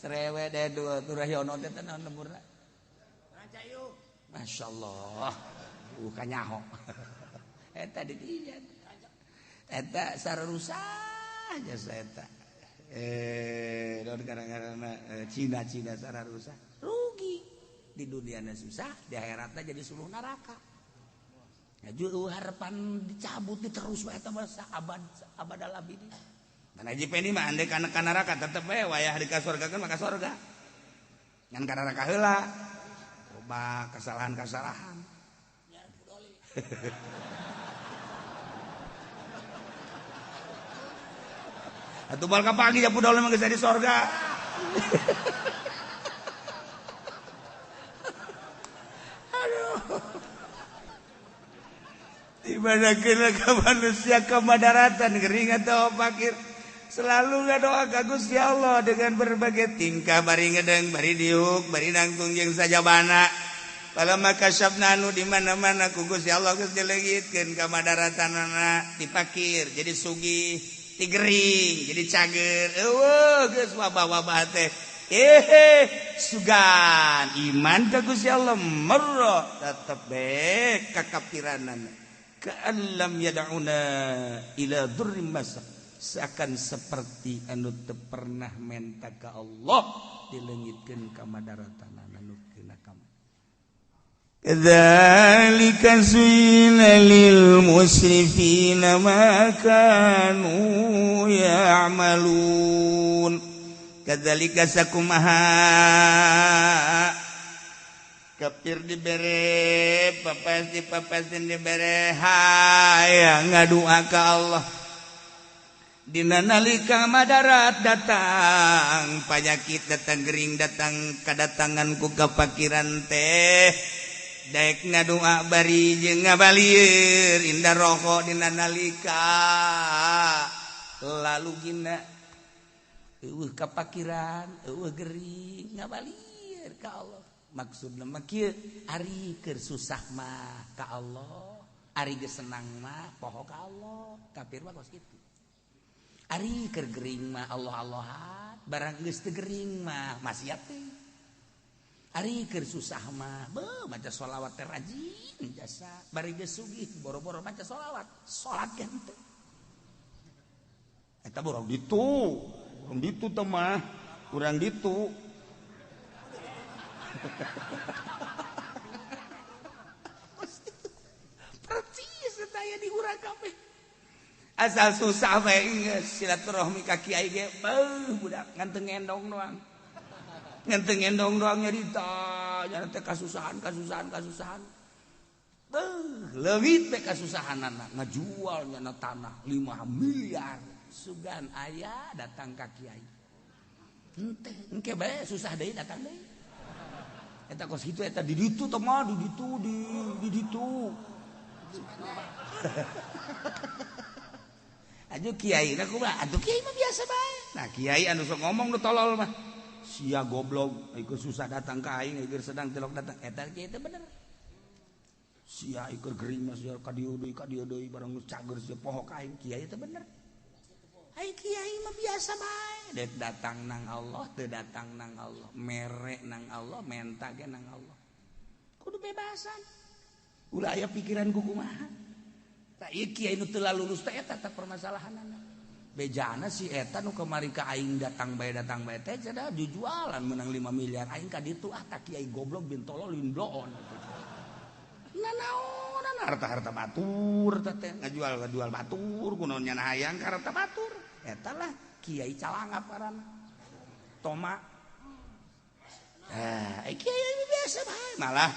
serewe deh dua turahyono teh naon lemburna masyaallah bukan nyaho eta di dinya eta sararusah jasa eta naon gara-garana Cina-Cina sararusah rugi di duniana susah di akhiratna jadi suluh neraka. Ngaju harapan dicabut diterus bae eta mah abad abadal abidin. Dan Haji Pendi mah andai kana ka neraka tetep bae wayah di ka surga kan maka surga. Ngan ka neraka heula. Loba kesalahan-kesalahan. Atuh bal ka pagi ja pudol mah geus di surga. Di mana kena ke manusia kemadaratan gering atau pakir selalu ngadoa ka Gusti Allah dengan berbagai tingkah bari ngedeng bari diuk bari nangtung jeung sajabana palama kasyafna anu di mana-mana ku Gusti Allah geus dileungitkeun ka madaratanana ti pakir jadi sugih ti gering jadi cager eueuh geus wabah-wabah teh sugan iman ka Gusti Allah merro tetep bae kakapiranana. Ka'allam yad'una ila dzurrim masa, seakan seperti anu teu pernah menta ka Allah dileungitkeun ka madaratan anu kena ka. Kadzalika zuyyina lil musrifina ma kanu ya'malun. Kadzalika sakumaha kafir dibere papasti papasin dibere hayang ngadua ka Allah. Dina nalika madarat datang, panyakit datang, gering datang, kadatangan ku kapakiran teh daek ngadua bari jeung ngabalieur indah rokok dina nalika lalu gina eueuh kapakiran eueuh gering ngabalieur ka Allah. Maksudna mah kieu, ari keur susah mah ka Allah, ari geus senang mah poho ka Allah. Kafir mah kos kitu. Ari keur gering mah Allah-Allahan, barang geus teu gering mah maksiat teh. Ari keur susah mah beuh maca sholawat teh rajin jasa, bari geus sugih boro-boro maca sholawat, salat ge henteu. Eta urang ditu teh mah, urang ditu. Percis eta aya di urang kabeh. Asal susah bae geus silaturahmi ka kiai ge beuh budak ngan teu ngendong doang. Ngan teu ngendong doang nyarita nya teh kasusahan kasusahan kasusahan. Beuh leungit teh kasusahanana ngajual nya tanah 5 miliar sugan aya datang ka kiai. Henteu engke bae susah deui datang deui. Eta kos kitu eta di ditu teh mah di ditu di ditu. Aduh kiai na kumaha? Aduh kiai mah biasa bae. Nah kiai anu sok ngomong nu tolol mah. Sia goblok, ieu susah datang ka aing, ieu sedang tilok datang. Eta kiai teh bener. Sia ieu gering mah sia ka dieu deui barang geus cager sia poho ka aing. Kiai teh bener. Ai kiai mah biasa bae. Dek datang nang Allah, teu datang nang Allah, mere nang Allah, menta ge nang Allah. Kudu bebasan. Ulah aya pikiran ku kumaha. Tah ieu kiai nu teu lulus teh eta teh permasalahanana. Bejana si eta nu kamari ka aing datang bae teh cenah jujualan menang 5 miliar aing ka ditu ah tah kiai goblok bin tolol bin bloon. Nanaonan harta-harta batur teh ngajual-ngajual batur kunaon nya hayang ka harta batur. Eta lah kiai calangap ngaranna. Toma. Ah, kiai biasa bae malah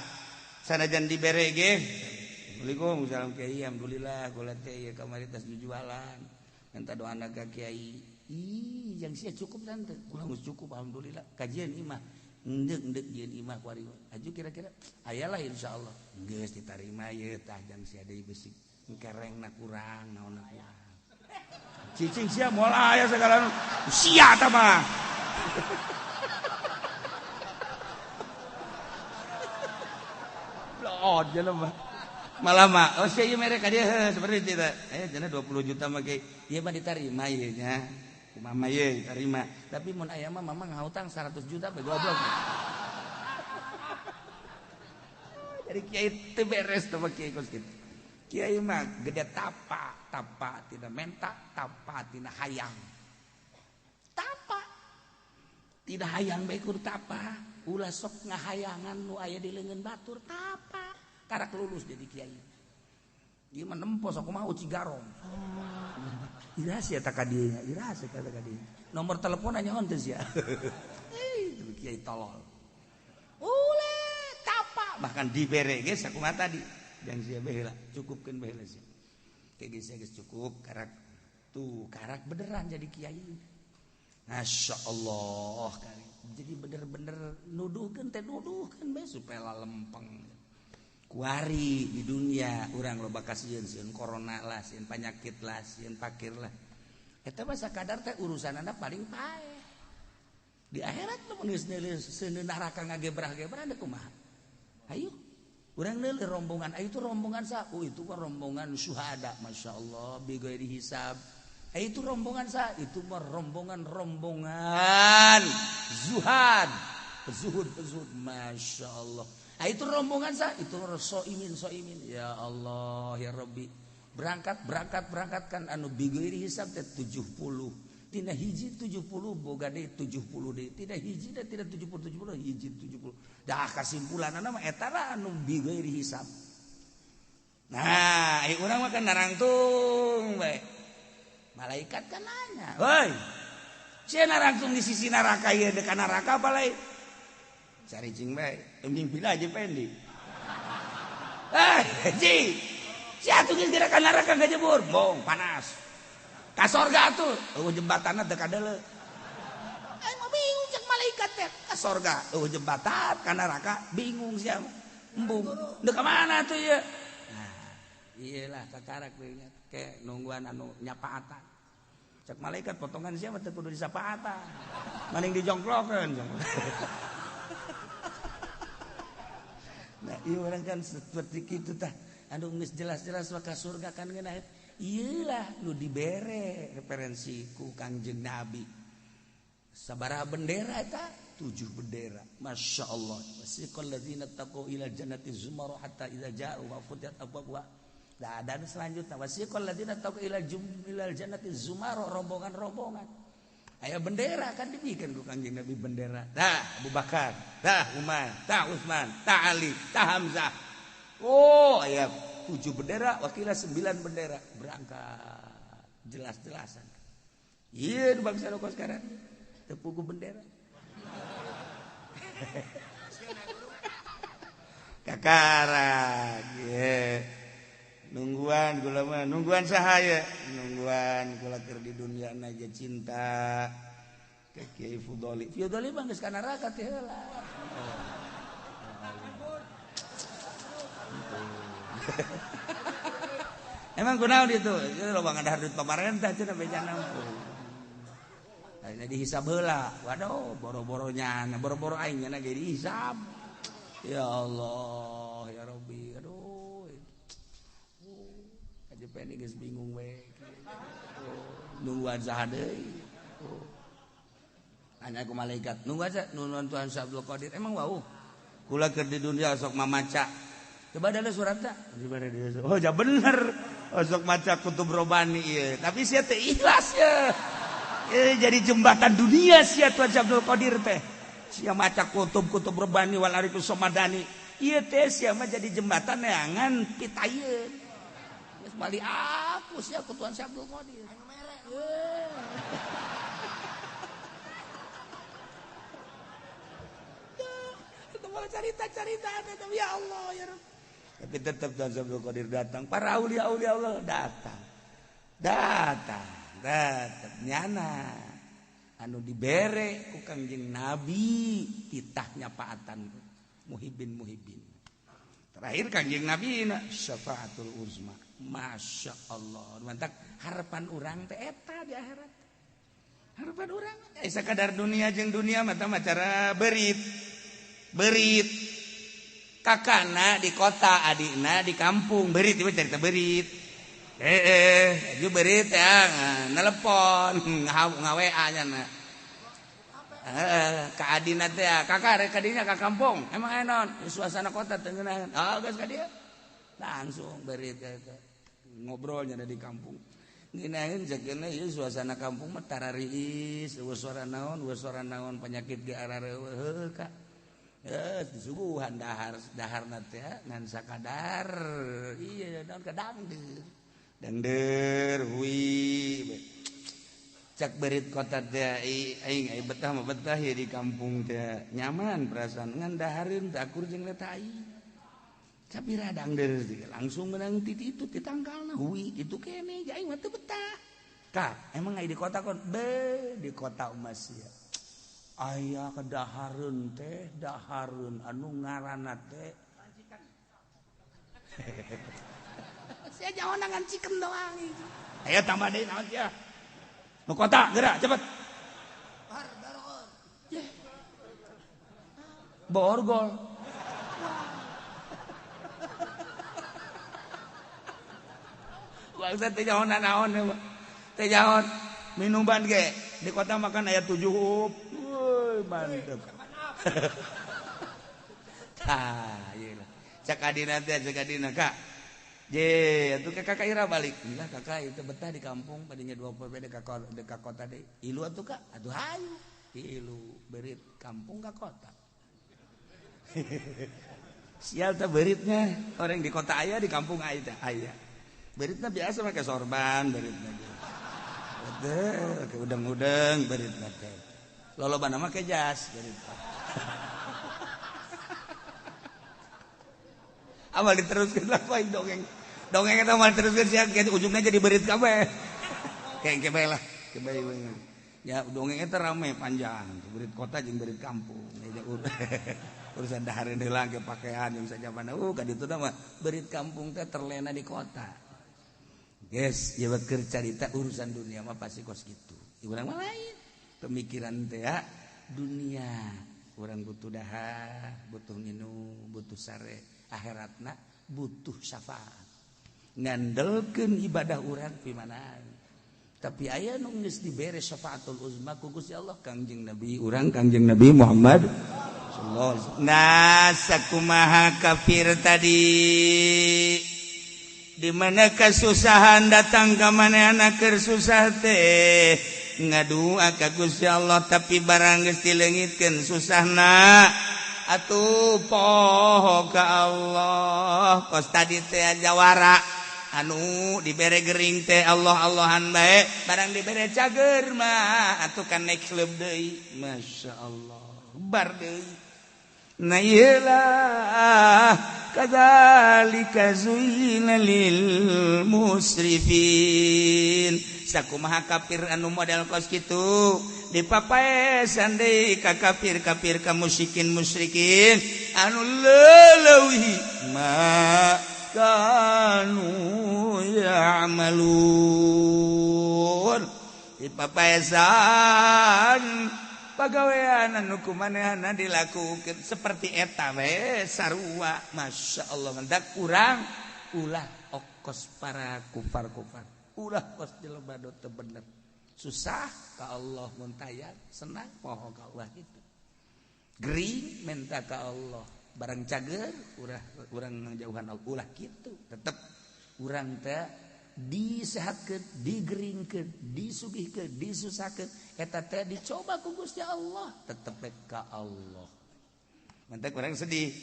sanajan dibere ge. Waalaikumsalam kiai, alhamdulillah kula teh ieu kamari tas jujualan. Minta doana ka kiai. Ih, jang sia cukup tante. Kula geus cukup alhamdulillah. Kajian imah. Endek-endek jieun imah kuari. Aju kira-kira aya lah insyaallah. Geus ditarima ieu tah jang sia deui beusi. Kerengna kurang naonna aya. Cicing sia moal aya sagala sia tah mah. Blood jelema. Malah mah oh sia ieu mere ka dieu seperti itu teh. Eh cenah 20 juta mah ge ieu mah ditarima ieu nya. Mama ye terima, tapi mun aya mah mama ngahutang 100 juta bae goblok. Jadi kiai teu beres teh kiai kos kitu. Kiai mah gede tapa, tapa tina menta, tapa tina hayang. Tapa. Tidak hayang bae kudu tapa. Ulah sok ngahayangan nu aya di leungeun batur tapa. Karak lulus jadi kiai. Ieu mah nempo sok kumaha uci garong. Iras ya tak kadinya, iras ya tak kadinya. Nomor telepon aja on sia. Eh, kiai tolol. Ule tapa bahkan dibere ge sakumaha tadi. Jang sia baheula, cukupkeun baheula sia. Kayak geus geus cukup karak tuh karak beneran jadi kiai. Masya Allah kali. Jadi bener-bener nuduhkeun teh nuduhkeun bae supaya lempeng. Kuari di dunia urang loba kasieun sieun corona lah, sieun panyakit lah, sieun pakir lah. Eta mah sakadar teh urusanana paling paeh. Di akhirat lamun geus neuleuh seuneu neraka ngagebrah-gebrah deui kumaha? Hayu. Urang neuleuh rombongan, ayo itu rombongan sa, oh itu mah rombongan syuhada, masyaallah bi ghairi hisab. Ayo itu rombongan sa, itu mah rombongan-rombongan zuhad, zuhud, masyaallah. Nah, itu rombongan sah, itu soimin soimin. Ya Allah ya Rabbi. Berangkat berangkat berangkat kan anu bigiri hisab teh 70. Tina hiji 70 boga deui 70 deui. Tina hiji da tina 70 70 hiji 70. Dah kasimpulanna mah eta lah anu bigiri hisab. Nah, ieu urang mah kan narangtung bae. Malaikat kan nanya, "Hoi, sia narangtung di sisi neraka ieu deuk ka neraka apa lain?" Cari cing bae, mimpi aja pendi. Eh, ji. Sia atuh geus geura ka neraka ngajebur, bong panas. Ka sorga atuh, eueuh jembatanna teu kadeuleu. Aing mah bingung cek malaikat teh, ka sorga eueuh jembatan, ka neraka bingung sia. Embung, deuk ka mana atuh ieu? Nah, iyalah kakarak deui ke nungguan anu nyapaatan. Cek malaikat potongan sia mah teu kudu disapaatan. Maning dijongklokeun. Nah, iya orang kan seperti itu tah. Anu geus jelas-jelas mah ka surga kan ngeunah. Iyalah nu dibere referensi ku Kangjeng Nabi. Sabaraha bendera eta? 7 bendera. Masya Allah. Wasiqal ladzina taqau ila jannati zumara hatta idza ja'u wa futihat abwabuha. Nah, dan selanjutnya wasiqal ladzina taqau ila jannati zumara, rombongan-rombongan. Aya bendera kan dibikin ku Kangjeng Nabi bendera. Tah Abu Bakar, tah Umar, tah Utsman, tah Ali, tah Hamzah. Oh, aya 7 bendera, wakila 9 bendera berangkat jelas-jelasan. Ieu bangsa nu sekarang teu puguh bendera. Kakarak ye. Nungguan kula mah, nungguan saha ye? Nungguan kula keur di dunia na ge cinta ka Kiai Fudoli. Fudoli mah geus ka neraka teh heula. Emang kunaon itu? Itu loba ngadahar duit pamarentah cenah beja nampung. Ayeuna dihisab heula. Waduh, boro-boro nyana, boro-boro aing nyana ge dihisab. Ya Allah, ya Rabbi. Aduh. Aja pening geus bingung we. Oh, nungguan saha deui. Oh. Nanya ku malaikat, nunggu aja nungguan Tuhan Abdul Qadir. Emang wau. Kula keur di dunia sok mamaca. Coba ada suratna. Oh, ja bener. Oh, sok maca kutub robani ieu. Tapi sia teh ikhlas ya. Jadi jembatan dunia sia Tuhan Abdul Qadir teh. Sia maca kutub-kutub robani wal arifus somadani. Ieu teh sia mah jadi jembatan neangan pitayeun. Geus bali aku sia ku Tuhan Abdul Qadir. Anu mere. Itu malah cerita-cerita tapi ya Allah ya Rabb. Tapi tetap Tuhan Abdul Qadir datang, para aulia-aulia Allah datang. Datang, tetap nyana. Anu dibere ku Kangjeng Nabi titah nyapaatan muhibin-muhibin. Terakhir Kangjeng Nabi na syafaatul uzma. Masya Allah. Mantak harapan urang teh eta di akhirat. Harapan urang sakadar dunia jeung dunia mah tah cara berit. Berit. Kakana di kota, adikna di kampung. Berit ieu cerita berit. Ju berit ya, nelepon, nga-WA nya na. Ka adina teh, kakak rek ka dinya ka kampung. Emang aya naon? Suasana kota teu ngeunaheun. Ah, geus ka dieu. Langsung berit eta. Ngobrolnya ada di kampung. Ngeunaheun cekeuna ieu suasana kampung mah tarariis, eueuh suara naon, eueuh suara naon, penyakit ge arareueuh heuh ka. Disuguhan dahar daharna teh ngan sakadar iya naon ka dangdeur dangdeur hui cak berit kota teh aing ai betah mah betah ya di kampung teh nyaman perasaan ngan dahareun teh akur jeung tai sapira dangdeur langsung menang titi itu ditangkalna hui kitu kene aing mah teu betah ka emang ai di kota kon be di kota masih aya kedahareun teh dahareun anu ngaranna teh sia jangan ngan chicken doang itu. Ayo tambah deui naon sia. Nu kota geura cepet. Borgol. Bangsa teh jahon naon teh jahon minuman ge di kota makan aya 7 up. Mantep. Tah ieu lah. Cak adina teh cak adina Kak. Je, atuh ka kakak ira balik. Enggak kakak itu betah di kampung padinya 2 poe ka kota deui. Ilu atuh Kak, atuh hayu. Ilu berit kampung ka kota. Sial teh beritnya, orang di kota aya di kampung aya teh aya. Beritna biasa make sorban beritna. Teh ke udang-udang beritna teh. Lolobana make jas beritna. Amal diteruskeun lah bae dongeng. Dongeng eta mah diteruskeun sia ujungnya jadi berit kabeh. Kayak bae lah, kebae. Ya dongeng eta rame panjang, berit kota jeung berit kampung. Urusan dahareun heula ke pakaian jeung sajabana. Ka ditu mah berit kampung teh terlena di kota. Guys, ieu keur carita urusan dunia mah pasti kos kitu. Urang mah lain. Pemikiran teh ya, dunia. Urang butuh dahar, butuh nginum, butuh sare, akhiratna butuh syafaat. Ngandelkeun ibadah urang pi mana. Tapi aya nu geus dibere syafaatul uzma ku Gusti Allah Kangjeng Nabi urang Kangjeng Nabi Muhammad. Nah, sakumaha kafir tadi di mana kesusahan datang ka manehna keur susah teh ngadua ka Gusti Allah tapi barang geus dileungitkeun susahna atuh poho ka Allah kos tadi teh jawara anu dibere gering teh Allah Allahan bae barang dibere cager mah atuh kan naik klub deui Masya Allah bar deui. Nah iyalah kadzalika zuyyina lil musrifin sakumaha kafir anu model kos kitu dipapaesan deui ka kafir-kafir ka musyrikin musyrikin anu leuwih ma kanu ya'malun dipapaesan pagawean anu kumanehna dilakukeun seperti eta we sarua. Masya Allah mendak urang ulah okos para kufar-kufar ulah kos jelema nu teu bener susah ka Allah mun tayang senang poho ka Allah kitu gering minta ka Allah barang cager urang urang ngajauhan Allah ulah kitu tetep urang teh disehatkeun, digeringkeun, disugihkeun, disusahkeun eta teh dicoba ku Gusti Allah tetep ka Allah. Mantak urang sedih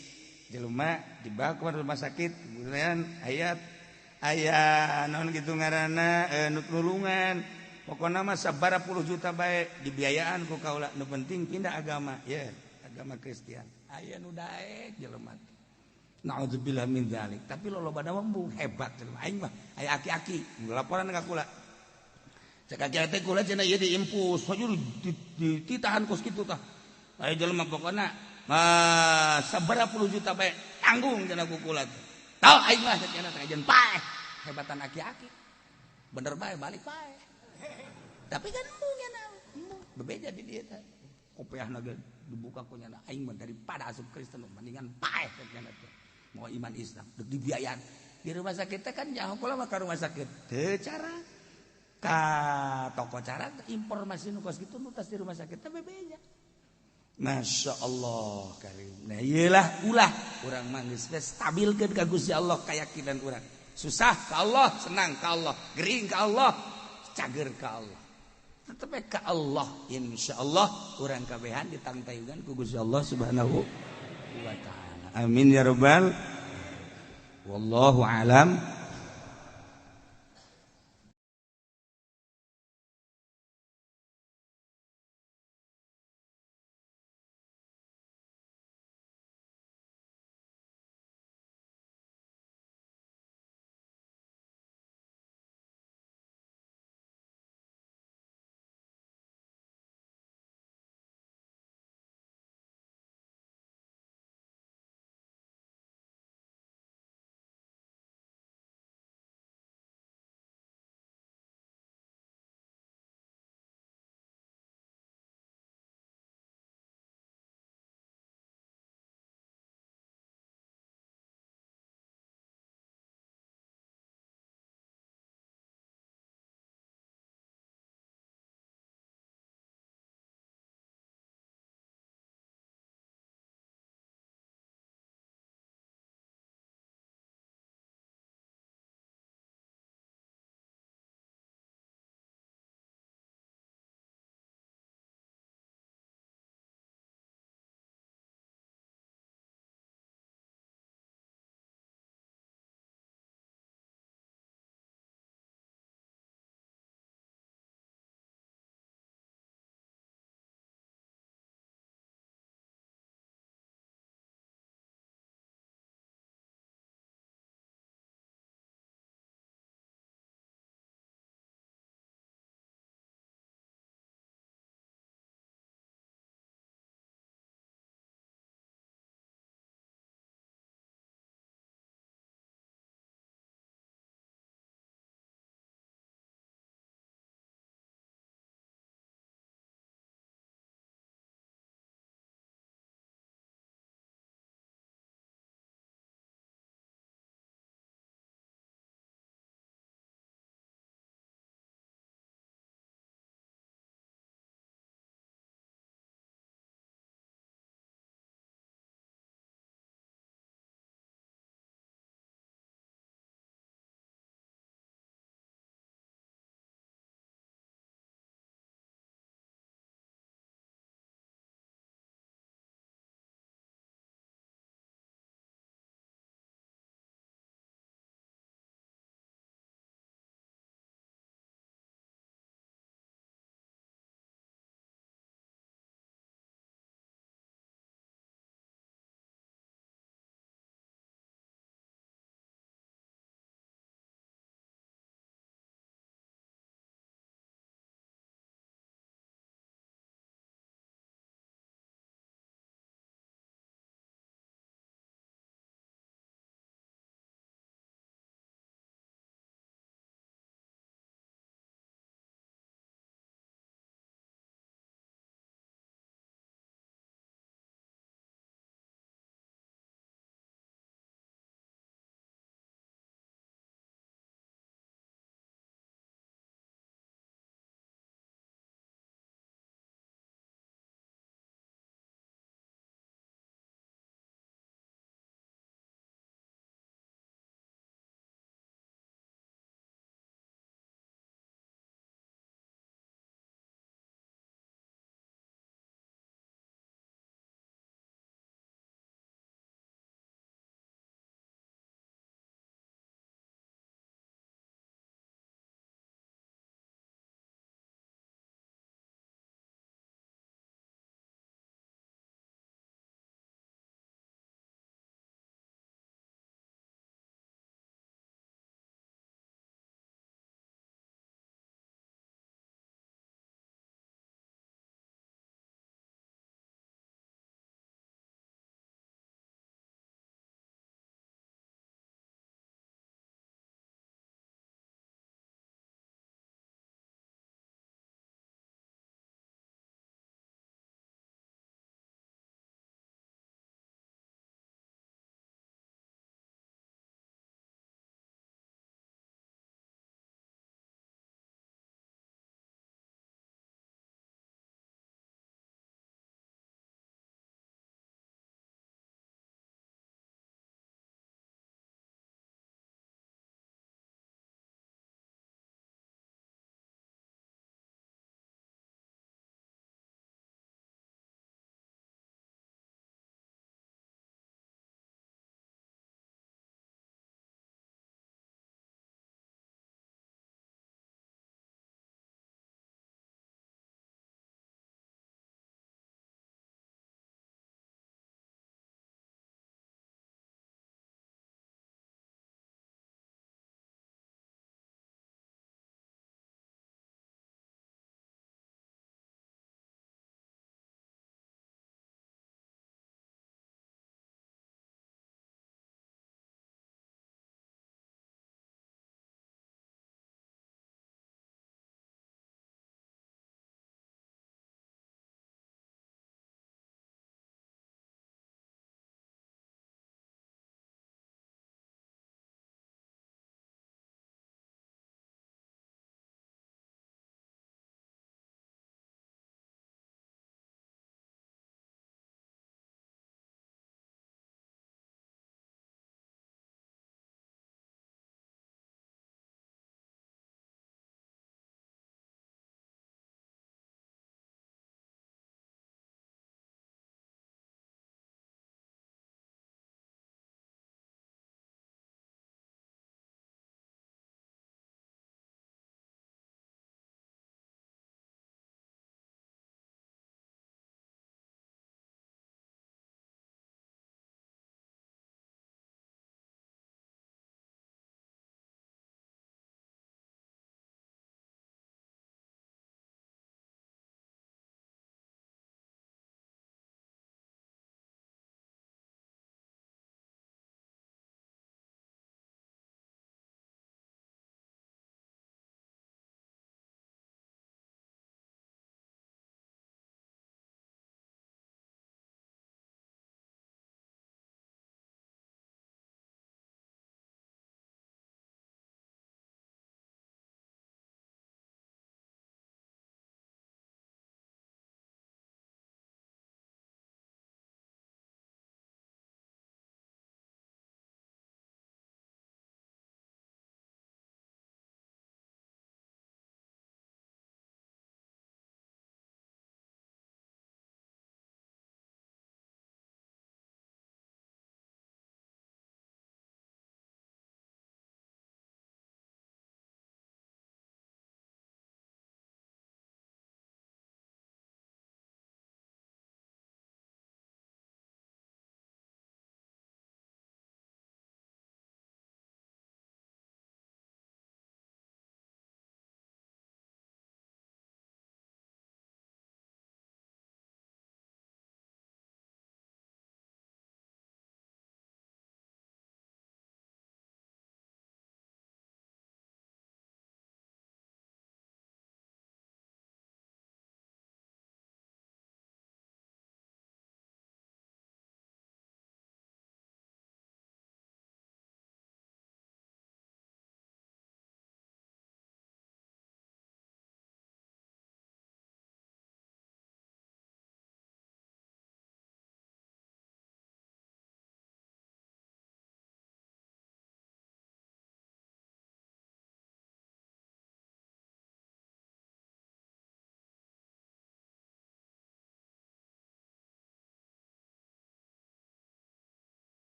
jelema dibawa ke rumah sakit kemudian ayat aya naon kitu ngaranna nu nulungan pokona mah sabaraha puluh juta bae dibiayaan ku kaula nu penting pindah agama ye agama Kristen aya nu daek jelema. Na'udzubillah min dzalik. Tapi lolobana mah hebat jelema aing mah aya aki-aki laporan ka kula. Cek aki teh kula cenah ieu diimpus, hayu dititahan kos kitu tah. Aya jelema pokona mah sabaraha puluh juta bae tanggung cenah ku kula teh. Tau aing mah cenah teh ajeun paeh. Hebatan aki-aki. Bener bae balik paeh. Tapi kan embung nya embung. Bebeja di dieu teh. Kopeahna ge dibuka ku nya aing mah daripada asup Kristen mendingan paeh cenah teh. Mau iman Islam dek dibiayaan di rumah sakit teh kan nyaho kula mah ka rumah sakit teu cara ka toko cara informasi nu kos kitu nu tas di rumah sakit teh bebeja. Masya Allah karim. Nah ieulah ulah urang mah geus stabilkeun ka Gusti Allah keyakinan urang. Susah ka Allah, senang ka Allah, gering ka Allah, cager ka Allah. Tetep ka Allah insyaallah urang kabehan ditangtayugan ku Gusti Allah Subhanahu wa taala. Amin ya rabbal. Wallahu alam.